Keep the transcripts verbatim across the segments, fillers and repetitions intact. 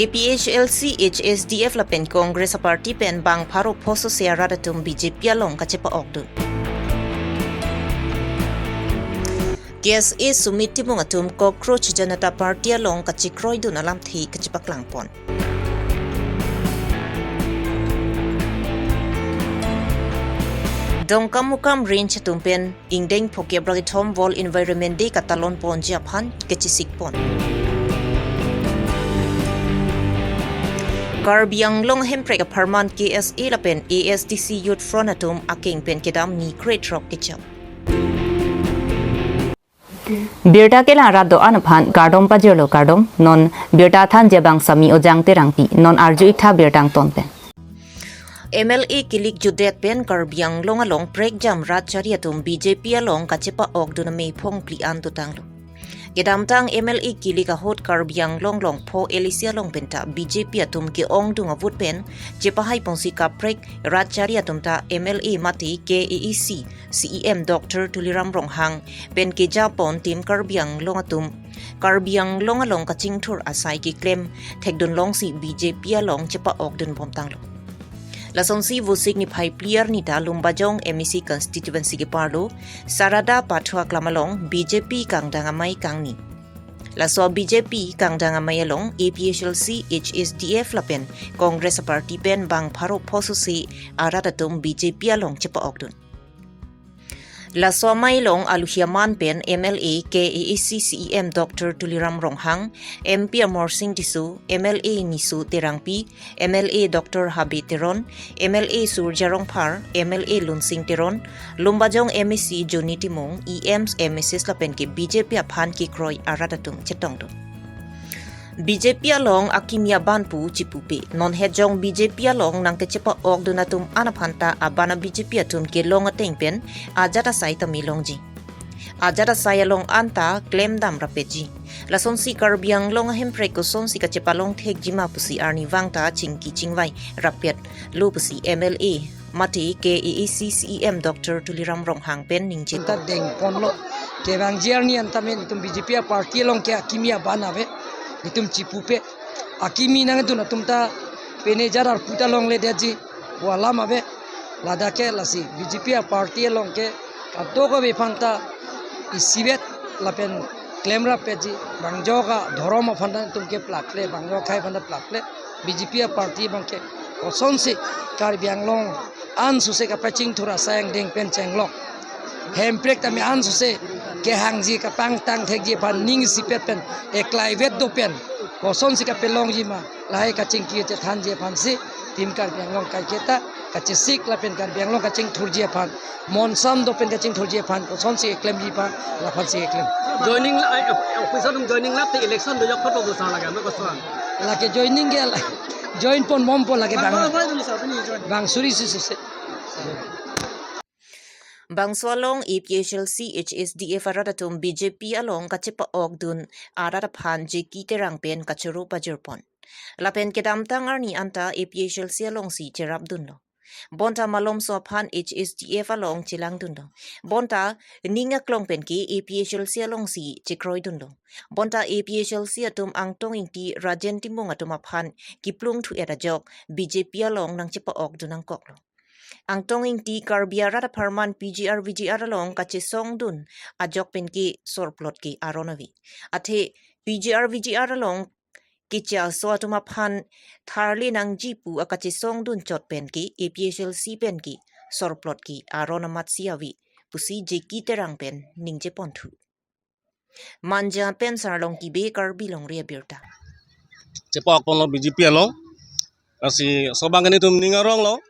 A P H L C, H S D F lapen Congress aparty pen bang pharo phoso se arat atum B J P along kachepa-okdun. K S A Sumit Timung atum Cockroach Janata Party along kachekroidun alamthe kachepaklangpon. Dongkamukam Range atum pen ingdeng phokep ra kethom World Environment Day katalonponji aphan kachesikpon. Karbi Anglong Hemprek apharman K S A lapen A S D C Youth Front atum akeng pen kedam ni krethrok kechap. Birta kelang arat do-an aphan kardom pajirlo, kardom. Non birta thanji abang Sami Ojang Terangpi, non arju-ik tha birta angton pen. M L A kilik jutdet pen Karbi Anglong along prekjam rat chari atum B J P along kachepa-okdun amei phongphli an dotanglo. Kedamtang M L A kilik ahut Karbi Anglong longpho L A C along penta B J P atum ke-ongdung avut pen chepahaiponsi kaprek rat chari atum ta M L A mate K A A C C E M Doctor Tuliram Ronghang pen kejapon Team Karbi Anglong atum Karbi Anglong along kachingthur asai keklem thekdun longsi B J P along chepa-okdun bomtanglo. Lasonsi Vosik niphai phli arni ta Lumbajong M A C constituency keparlo Sarada Pathu Aklam along B J P kangdang amei kangni. Laso B J P kangdang amei along A P H L C, H S D F lapen Congress aparty pen bang pharo phoso se arat atum B J P along chepa-okdun. Laso amei along aluhi aman pen M L A K A A C C E M Doctor Tuliram Ronghang, M P Amarsing Tisso, M L A Niso Terangpi, M L A Doctor Habe Teron, M L A Surjya Rongphar, M L A Lunsing Teron, Lumbajong M A C Johnny Timung, E Ms, M A Cs lapen ke B J P aphan kekroi arat atum chetongdun. B J P along akimi aban pu chipupe. Non hetjong B J P along nangkechepa-okdun atum an aphan ta aban a-B J P atum kelong ateng pen ajat asai tame longji. Ajat asai along an ta klemdam rapetji. Lasonsi Karbi Anglong ahemprek kosonsi kachepalong thekji ma pusi arnivang ta chingki chingvai rapetlo pusi M L A mate K A A C C E M Doctor Tuliram Ronghang pen ningje. Anta dengponlo. Kevangji arni anta me netum B J P aparty along ke akimi aban ave. Netum chipupe. Akimi nangdun atum ta pine jar arpu ta longledetji pu alam ave. Ladak ke lasi B J P aparty along ke kadokave aphan ta isivet lapen klem rapetji, bang ajok adhorom aphan ta netum ke plakle, bang ajok akhei aphan ta plakle, B J P aparty abang ke kosonsi Karbi Anglong ansose kapachingthur asai angdeng pen chenglok. Hemprek tame ansose kehangji kapangtang thekji aphan ning isipet pen eklaivet do pen kosonsi kapelongji ma lahai kachingki chethanji aphansi Team Karbi Anglong kaiketa kachesik lapen Karbi Anglong kachingthurji aphan, monsam do pen kachingthurji aphan kosonsi keklemji aphan laphansi keklem. Joining la, eh, eh, office atum joining lap te election do yok photo do sa laga, no koson? Lake joining ke la, join ponbompo lake bang. Bang suri si suse. Bangso along A P H L C H S D F arat atum B J P along kachepa-okdun arat aphan J K Terang pen kachoro pajirpon. Lapen kedamtang arni anta A P H L C alongsi cherapdunlo. Bonta malomso aphan H S D F along chelangdunlo. Bonta ning aklong pen ke A P H L C alongsi chekroidunlo. Bonta A P H L C atum Angtong Ingti, Rajen Timung atum aphan kiplung thu-et ajok B J P along nangchepa-okdun nangkoklo. Angtong Ingti Karbi arat apharman P G R V G R along kachesongdun ajok pen ke sorplot ke aron ave. Athe P G R V G R along kechaso atum aphan tharli nangji pu akachesongdun chot pen ke A P H L C pen ke sorplot ke aron amatsi ave pusi J K Terang pen ningjeponthu. Manja pen Sarlong Kibe, Karbi Longri Abirta. Chepa-okponlo B J P along. Lasi laso abang ke netum ning aronglo.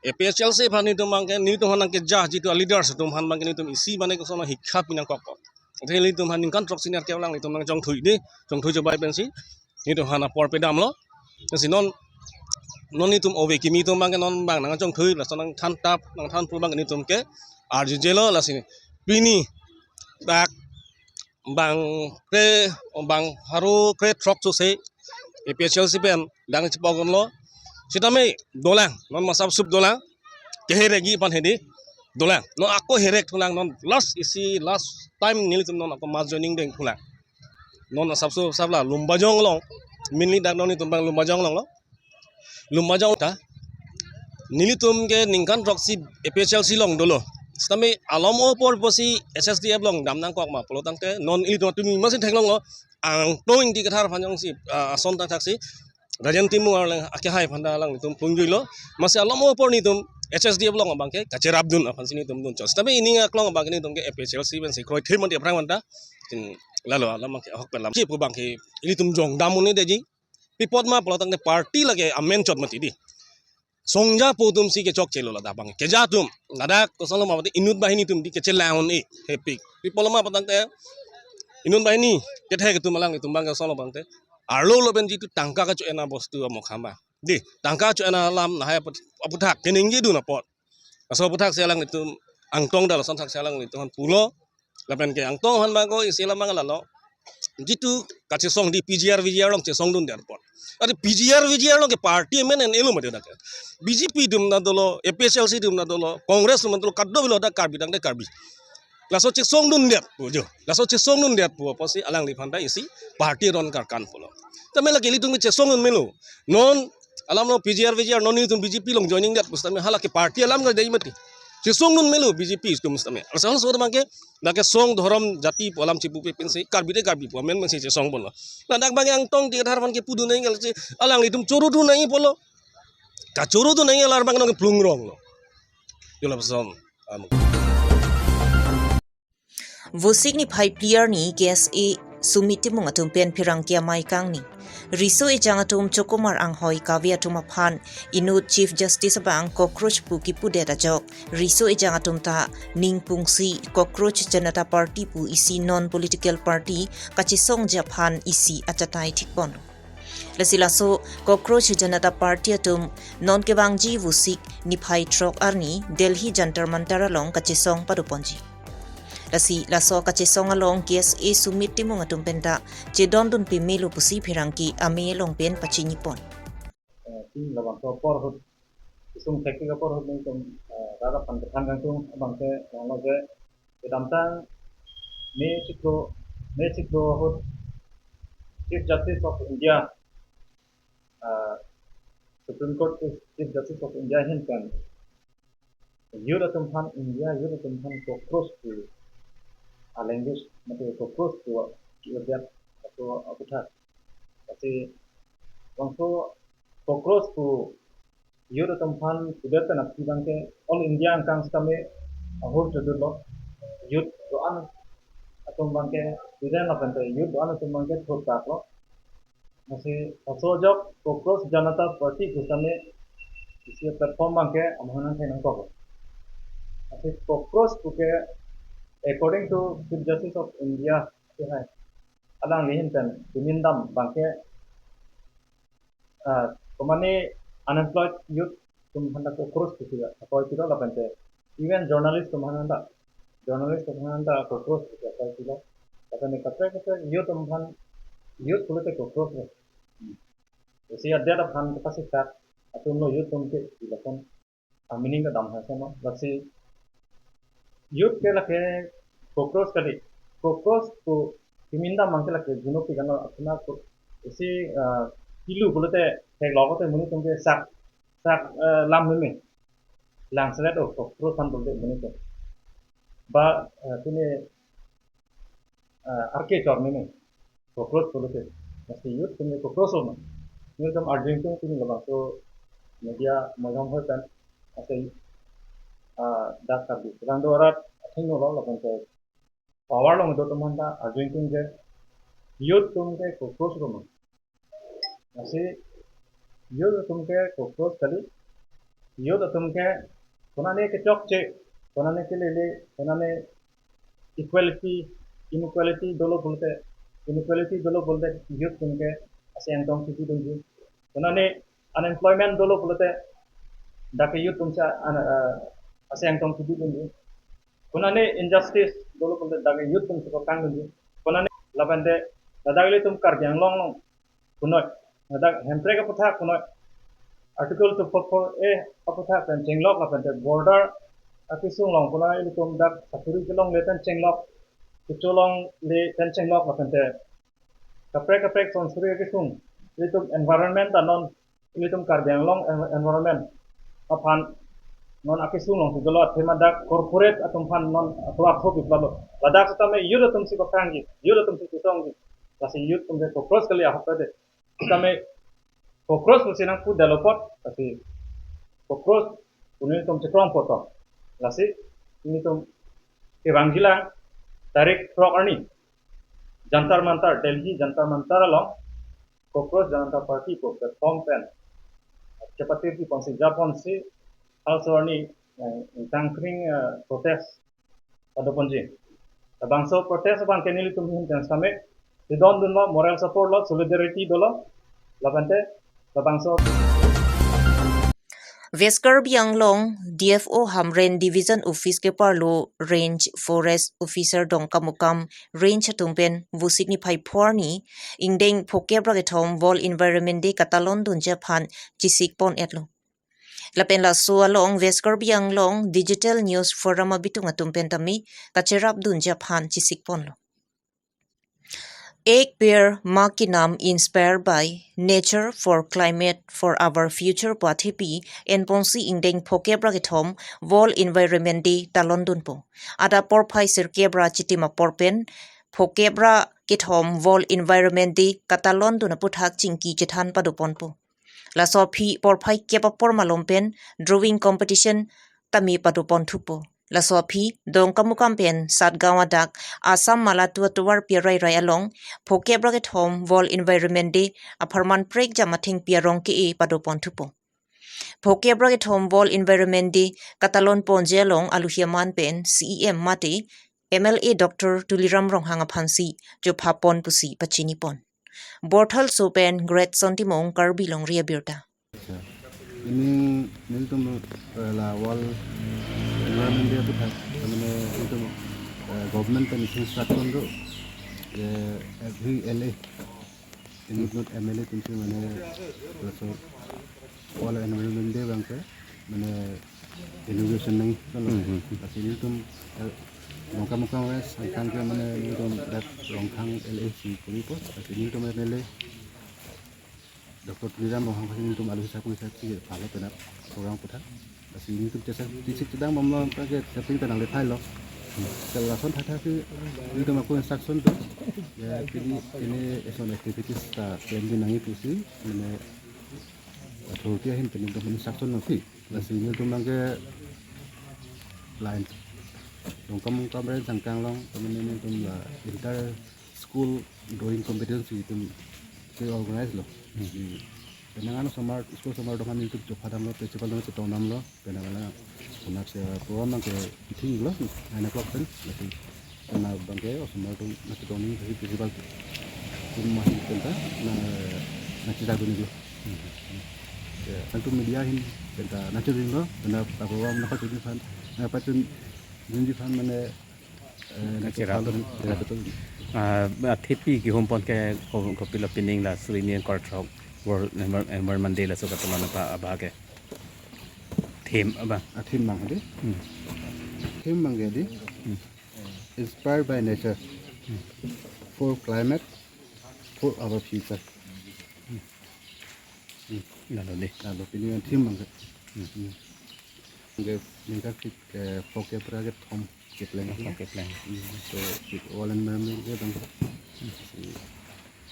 A P H L C aphan netum abang ke, netum aphan nangkeja jitu a-leaders atum aphan abang ke netum isi mane koson hikha pi nangkokpo. Athe netum aphan ningkan throk senior ke alang netum nangchongthui dei, chongthui chobai pensi netum aphan apor pedamlo. Lasi non, non netum ove kimi atum abang ke non abang nangchongthui, laso nangthantap, nangthanpo abang ke netum ke arjujelo. Lasi pini dak bang kre, bang pharo krethrok sose A P H L C pen dak chepa-okdunlo. Sitame dolang, non masap sup dolang. Keherek ji aphan hedi dolang. Non ako herek thulang, non last isi last time nelitum non ako mass joining deng thulang. Non asapso asap la Lumbajong along Mainly dak non netum abang Lumbajong along lo. Lumbajong ta nelitum ke ningkan throksi A P H L C along dolo. Sitame alam apor pusi H S D F along dam nangkok ma pulo tangte non ilitum atum masi theklonglo. Angtong Ingti Kathar aphan jongsi, ah, ason thakthak si Rajen Timung arleng akehai aphanta alanglitum plungjui lo. Masi alam apor netum H S D F along abang ke kacherapdun aphansi netum dunchot. Sitame pini aklong abang ke netum ke A P H L C pensi kroithe mati aphrang aphanta. Tin lalo alam abang ke ahok pen lam. Chipu abang ke ilitum jongdam un-edetji. Pi apot ma pulo tangte party lake amen chot mati dei. Songja pu atumsi kechokche lo ladak abang. Keja atum. Ladak kosonlo ma mati inut banghini atum dei kechelang un-e. Hepik. Pi apotlo ma pulo tangte inut banghini kethek atum alanglitum abang kosonlo abang te. Arlo lapen jitu tangka kacho-en abostu amokha ma. Dei, tangka cho-en alam lahai aput-, aputhak keningjedun apot. Laso aputhak si alanglitum Angtong ta lason thak si alanglitum aphan pulo. Lapen ke Angtong aphan abang ko isi alam abang lalo. Jitu kachesong dei P G R V G R along chesongdundet apot. Adi P G R V G R along ke party amen en-elo mati dak. B J P atum ta dolo, A P H L C atum ta dolo, Congress atum ta dolo, kadokave lo dak Karbi tangte Karbi. Laso chesongdundet pu jo. Laso chesongdundet pu apotsi alangliphan ta isi party aron karkan pulo. Tame lake ilitum chesongdun melo. Non alam lo P G R V G R non netum B J P along joining det pu sitame hala ke party alam kali dei mati. Chesongdun melo B J P atum sitame. Asal so abang ke dak ke song dhorom jati pu alam chipupe pensi Karbi te Karbi pu amen pensi chesong pulo. Ladak abang Angtong Ingti Kathar aphan kepudun nangji, alanglitum chorodun nangji pulo. Kachorudun nangji alar abang nong plungrong lo. Jo lapuson. Am. Vosik niphai phli arni K S A Sumit Timung atum pen pherangke amei kangni. Riso ejang atum chokomar anghoi kave atum aphan inut Chief Justice abang cockroach pu kipudet ajok riso ejang atum ta ning pungsi Cockroach Janata Party pu isi non political party kachesongji aphan isi achatai thikpon. Lasi laso Cockroach Janata Party atum non kevangji Vosik niphai throk arni Delhi Jantar Mantar along kachesong padoponji. Lasi laso kachesong along K S A Sumit Timung atum penta chedondun pemelo pusi pherangke amei along pen pachinipon. Eh, tin labangso apor ahut, isung thektik apor ahut netum, eh, rat aphan kethan kangtung abang ke longlo je kedamtang May chiklo, May chiklo ahut Chief Justice of India, ah, Supreme Court Chief, Chief Justice of India ahin pen youth atum aphan, India youth atum aphan cockroach pu a language mate cockroach pu kipudet atum aputhak. Lasi labangso cockroach pu youth atum aphan pudet pen aphi abang ke all India angkang sitame ahur chudurlo. Youth do-an atum abang ke student lapen te youth do-an atum abang ke thurtak lo. Lasi laso ajok Cockroach Janata Party pu sitame isi platform abang ke amohon nangthek nangkok. Lasi cockroach pu ke according to Chief Justice of India pu hai alangli ahin pen kemin dam abang ke, ah, komatne unemployed youth atum aphan ta cockroach pu si akoi pilo lapen te even journalist atum aphan ta, journalist atum aphan ta cockroach pu si akoi pilo. Lapen te kaprek kaprek youth atum aphan, youth pulote cockroach lo. Hmm. Isi adet aphan kapasitak atum lo youth atum ke pi lason a meaning kedam hai sama. Lasi youth ke lake cockroach kali. Cockroach pu kemin dam abang ke lake junopik ano apuna ko isi, ah, pilu pulote theklong kote monit atum ke sak, sak, eh, lam meme. Langselet o cockroach aphan pulote monit atum. Ba, eh, pine, eh, arke chor meme. Cockroach pulote. Lasi youth atum ke cockroach lo ma. Netum arjung tung pini labangso media mojom hoi pen. Lasi, ah, dak Karbi Anglong do arat athengno lo lapen te power along do atum aphan ta arjung tung je youth atum ke cockroach lo ma. Lasi youth atum ke cockroach kali. Youth atum ke konane kechokche, konane kelele, konane equality, inequality dolo pulote, inequality dolo pulote youth atum ke aseng tong kibidunji. Konane unemployment dolo pulote dak ke youth atum si an, eh, aseng tong kibidunji. Konane injustice dolo pulote dak ke youth atum si kangdunji. Konane lapen te ladak ilitum Karbi Anglong along punoi, ladak Hemprek aputhak punoi, Article two four four A aputhak pen chenglok lapen te border akesung along punoi ilitum dak sakuri kelongle pen chenglok, kecho longle pen chenglok lapen te kaprek kaprek sonsuri akesung Ilitum environment ta non, ilitum Karbi Anglong en-, environment aphan non akesung alongsi dolo, athema dak corporate atum aphan non atovar thopik lalo. Ladak setame youth atumsi paprangji, youth atumsi chetongji. Lasi youth atum ke cockroach kali ahok tade. Setame cockroach pusi nangpu dalo apot, lasi cockroach pu nelitum chekrong apot to. Lasi nelitum kevangjilang tarik throk arni Jantar Mantar, Delhi Jantar Mantar along Cockroach Janata Party pu platform pen chepatirpi ponsi, japonsi, halso arni, eh, ingtangkring, eh, protest padoponji. Labangso protest abang ke nelitum ahin pen setame chedondunlo, moral support lo, solidarity dolo, labangte labangso West Karbi Anglong D F O Hamren Division Office keparlo Range Forest Officer Dongkamukam Range atum pen Vosik niphai pho arni ingdeng phokep ra kethom World Environment Day katalon dunji aphan chesik pon-etlo. Lapen laso along West Karbi Anglong Digital News Forum abitung atum pen tame kacherap dunji aphan chesik ponlo. Ek Ped Maa Ke Naam, inspired by Nature for Climate for Our Future pu athepi enponsi ingdeng phokep ra kethom World Environment Day talon dunpo. Adap porphai sirkep ra chitim apor pen phokep ra kethom World Environment Day katalon dun aputhak chingki chethan padoponpo. Laso aphi porphai kep apor malom pen drawing competition tame padoponthupo. Laso aphi Dongkamukam pen Satgaon adak Assam Mala two atovarpi arairai along phokep ra kethom World Environment Day apharman prekjam athengpi arong ke-e padoponthupo. Phokep ra kethom World Environment Day katalon ponji along aluhi aman pen C E M mate M L A Doctor Tuliram Ronghang aphansi chopha pon pusi pachinipon. Borthalso pen Great Son Timung, Karbi Longri Abirta. Acha. Pini nelitum, eh, la World Environment Day aputhak, mane nelitum, eh, government pen instruction do, je every L A, inut inut M L A atumsi mane, laso World Environment Day abang ke, mane inauguration nangji, kan lo. Hmm, hmm, hmm. Lasi nelitum, eh, Dongkamukam West angkang ke mane nelitum dak Ronghang L A si koripo, lasi nelitum M L A Doctor Tuliram Ronghang aphansi nelitum aluhi sar pu sar si palo penap program aputhak. Lasi nelitum chesik chesik chedang bomlo, angkang ke chesik pen nangle thailo. Ke lason thakthak si nelitum ako instruction do, ya, pini, pini eson activities ta plan di nangji pusi, mane authority ahin pen nelitum instruction nangpi. Lasi nelitum abang ke la Dongkamukam Range angkang along, mane nelitum la inter school drawing competition si itum si organize lo. Hmm. Si penang ano summer, school summer dong kami itum chopha damlo, principal dong chetong damlo, penang ano kunak si program abang ke meeting lo, nine o'clock pen, lasi penang abang ke, o summer dong, nangchetong nangji si principal atum ahin penta, na, nangchejadun lo. Hmm. Ya, tentu media ahin penta nangchejadun lo, penang program nangpachunji aphan, nangpachunji aphan mane, eh, Kachirap. Nangchepalo, ya, betul. Ah, athepi kehum pon ke ko-, kopilo pining la suri ni kor throk World Envir-, Environment Day laso katalon apa, apa ke? Theme apa? Ah, theme abang hadi? Hmm. Theme abang ke hadi? Hmm. Inspired by nature. Hmm. For climate, for our future. Hmm. Hmm. Lalo dei. Lalo pini yang theme abang ke. Hmm. Hmm. Ke ningkat si, eh, phokep ra kethom kepleng. Phokep kepleng. Hmm, so, si World Environment Day abang. Hmm. Si,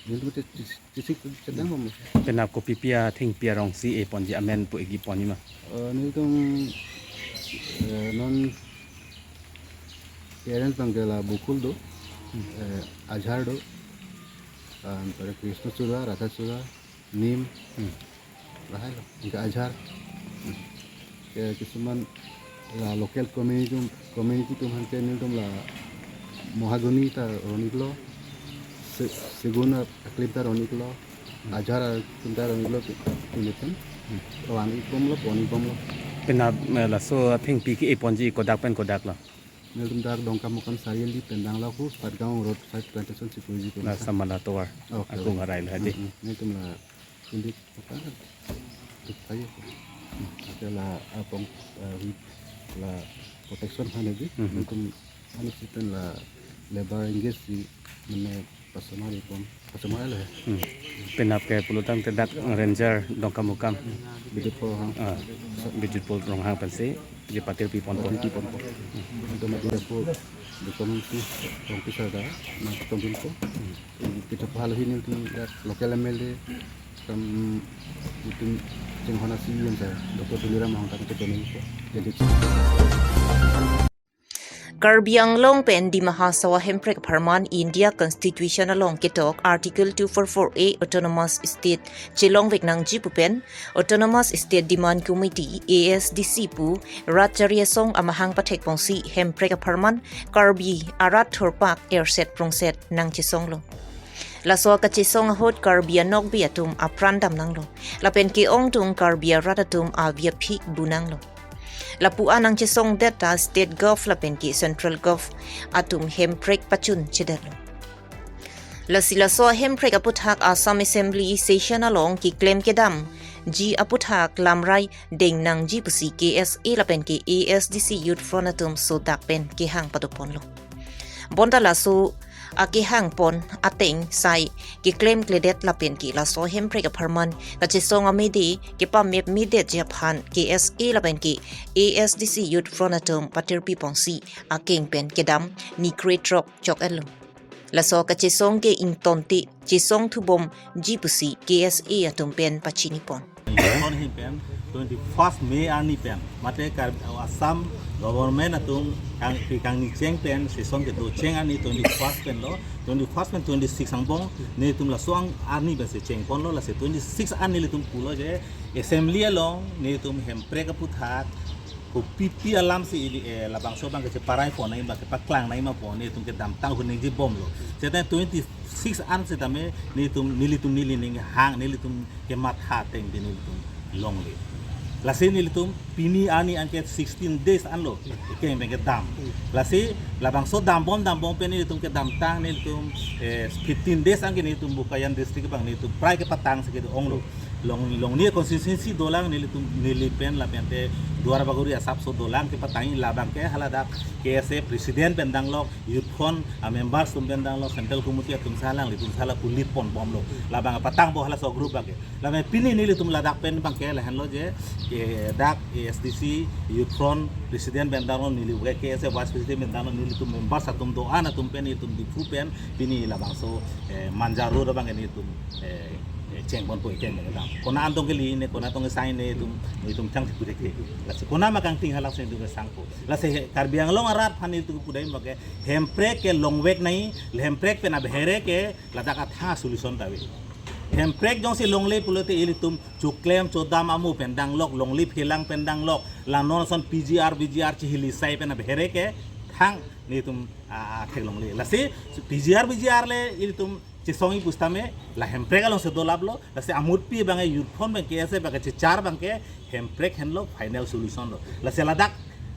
nelitum te chesik, chesik chedang bomlo. Penap kopi pi athengpi arong si e ponji, amen pu egi ponji ma? Eh, nelitum, eh, non parents abang ke la bokul do, hmm, eh, ajhar do, anpare Krishna chura, Radha chura, nim, hmm, lahai lo, anke ajhar. Hmm. Ke kisuman la local community atum, community atum aphan ke nelitum la mahogany ta ron-iklo, se-, segun aklim ta ron-iklo, hmm, ajhar aklim ta ron-iklo, ke-, kini pen, hmm, ron-ik bomlo, pon-ik bomlo. Penap, eh, laso athengpi ke-e ponji kodak pen kodak lo? Nelitum dak Dongkamukam Sariali pen dang laku Satgaon road side plantation si puji tum. La Assam Mala tovar. Okay. Ako ngarai lo hadi. Mm, mm. Nelitum la kulit apa? Tupai ako. Ate la apong, eh, with la protection aphan hadi. Mm, mm. Nelitum anu si pen la labour engage si mane Samari pon, samari lo. Hmm. Penap ke pulotangte dak Ranger Dongkamukam. Bidit Paul Ronghang. Ah, Bidit Paul Ronghang pensi, je patir pi pon pon. Patir pi pon pon. Anto mati dapur, di komisi, komisi ada, na komisi ko. Kita pahal hini di local M L A, kam itu chinghon asi yang saya, Doctor Tuliram Ronghang kami ketemu ko. Jadi Karbi Anglong pen Dima Hasao ahemprek apharman India Constitution along ketok Article two four four A Autonomous State chelongvek nangji pu pen Autonomous State Demand Committee, A S D C pu rat chari asong amahang pathek pongsi hemprek apharman Karbi arat thurpak erset prongset nangchesonglo. Laso kachesong ahut Karbi anokbe atum apran dam nanglo. Lapen ke-ongdung Karbi arat atum avi aphik bu nanglo. Lapu-an nangchesongdet ta State Gov lapen ke Central Gov atum hemprek pachun chedetlo. Lasi laso hemprek aputhak Assam Assembly Session along keklem kedamji aputhak lamrai deng nangji pusi K S A lapen ke A S D C Youth Front atum sodak pen kehang padoponlo. Bonta laso akehang pon ateng sai keklem kledet lapen ke laso hemprek apharman kachesong amede kepamep medet ji aphan K S A lapen ke A S D C Youth Front atum patir pi pongsi akeng pen kedam ni kre throk chok-etlo. Laso kachesong ke ingtonte chesong thubomji pusi K S A atum pen pachini pon. Kon hin pen twenty first May arni pen mate Kar-, Assam government atum kang, kangni cheng pen session kedo cheng arni twenty first pen lo, twenty first pen twenty six angbong netum laso ang arni pen si cheng ponlo, lasi twenty six arni nelitum pulo je assembly along netum hemprek aputhak kopi pi alam si ili, eh, labangso abang kecheparai pon nangji abang kepaklang nangji ma pon netum kedamtang ahut nangji bomlo. Seta twenty six an setame netum nelitum neli ning hang nelitum kematha ateng di nelitum longle. Lasi nelitum pini arni anke sixteen days anlo keng pen kedam. Lasi labangso dambom dambom pen nelitum kedamtang nelitum, eh, fifteen days anke nelitum Bokajan district abang nelitum prai kepatang si kedo-onglo. Long, Longni constituency dolang nelitum neli pen lapente Duar Bagori asapso dolang kepatang labang ke haladak K S A president pen danglok, Youth Front a members atum pen danglok, Central Committee atum salang, nelitum sala kulit pon bomlo. Labang patang bo halaso group abang ke. Lame pini nelitum ladak pen abang ke lahenlo je, ke dak A S D C Youth Front president pen danglok, neli bukai K S A vice president pen danglok, nelitum members atum do-an atum pen nelitum Diphu pen pini labangso, eh, Manja Road abang ke nelitum, eh, eh, cheng ponpo iken abang kedam. Kona antong keli ne, kona tong sign ne itum, itum chang si pudek ke. Lasi kona ma kangting halak si itum kesangpo. Lasi Karbi Anglong arat aphan itum pudai abang ke hemprek kelongvek nangji, hemprek pen abhere ke ladak atha solution ta ave. Hemprek jongsi longle pulote ilitum choklem chodam amu pen danglok, longle phelang pen danglok, la non ason P G R, V G R chihili sai pen abhere ke thang netum, ah, ah, theklongle. Lasi P G R, V G R le ilitum chesongji pusitame la hemprek along si dolaplo, lasi amurpi abang Youth Front pen K S A abang ke chechar abang ke hemprek henlo final solution lo. Lasi ladak,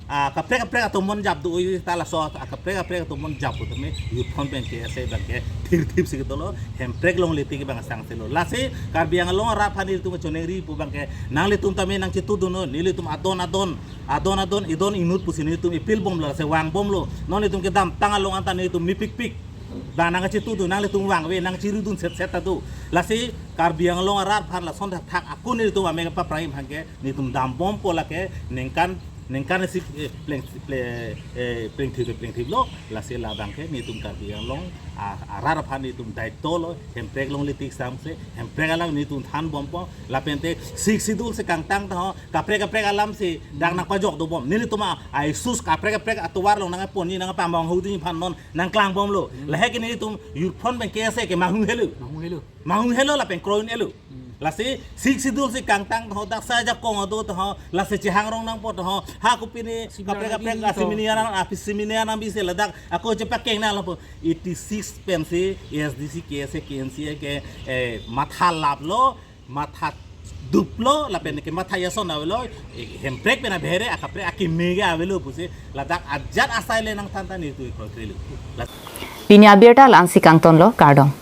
ah, kaprek kaprek atomon jap do-oi ta laso, ah, kaprek kaprek atomon jap do tame Youth Front pen K S A abang ke thirthip si dolo, hemprek longle tik abang sangse lo. Lasi Karbi Anglong arat aphan nelitum choningri pu abang ke nanglitum tame nangchetudun non, nelitum adon adon, adon adon idon inut pusi nelitum ipil bomlo, lasi vang bomlo. Non nelitum kedamtang along anta nelitum mepikpik. Bang nangchetudun, nanglitum vangve, nangcherudun set set ta do. Lasi Karbi Anglong arat aphan lason thak ako nelitum ame kepaprai abang ke nelitum dambompo lake ningkan, ningkan isi, eh, pleng, ple-, eh, plengthip, plengthiplo, lasi labang ke nelitum Karbi Anglong, ah, arat aphan nelitum daitolo, hemprek longle tik sangse, hemprek alam nelitum thanbompo, lapente Sixth Schedule si kangtang ta ho, kaprek kaprek alam si dak nangpajok dobom. Nelitum a, a-issues kaprek kaprek atovar along nangponji nangpamong hudi aphan non nangklangbomlo. Hmm. Lahei ke nelitum Youth Front pen K S A ke mahung helo. Mahung helo. Mahung helo lapen kroin elo. Hmm. Lasi Sixth Schedule si kangtang ta ho, dak saja kong ado ta ho, lasi chehangrong nangpo ta ho, ha kopine, seminar kaprek kaprek nangbi a to. Seminar nang, a seminar nangbi si ladak ako chepakeng nangpo. Eighty six pensi A S D C, K S A, K N C A ke, eh, matha laplo, matha duplo, lapen kematha ason avelo, eh, hemprek pen abhere, akaprek akeme ke avelo pusi, ladak ajat asai le nangthan ta nelitum kroikrelo. La- Pini abirta la-ansi kangtonlo, kardom.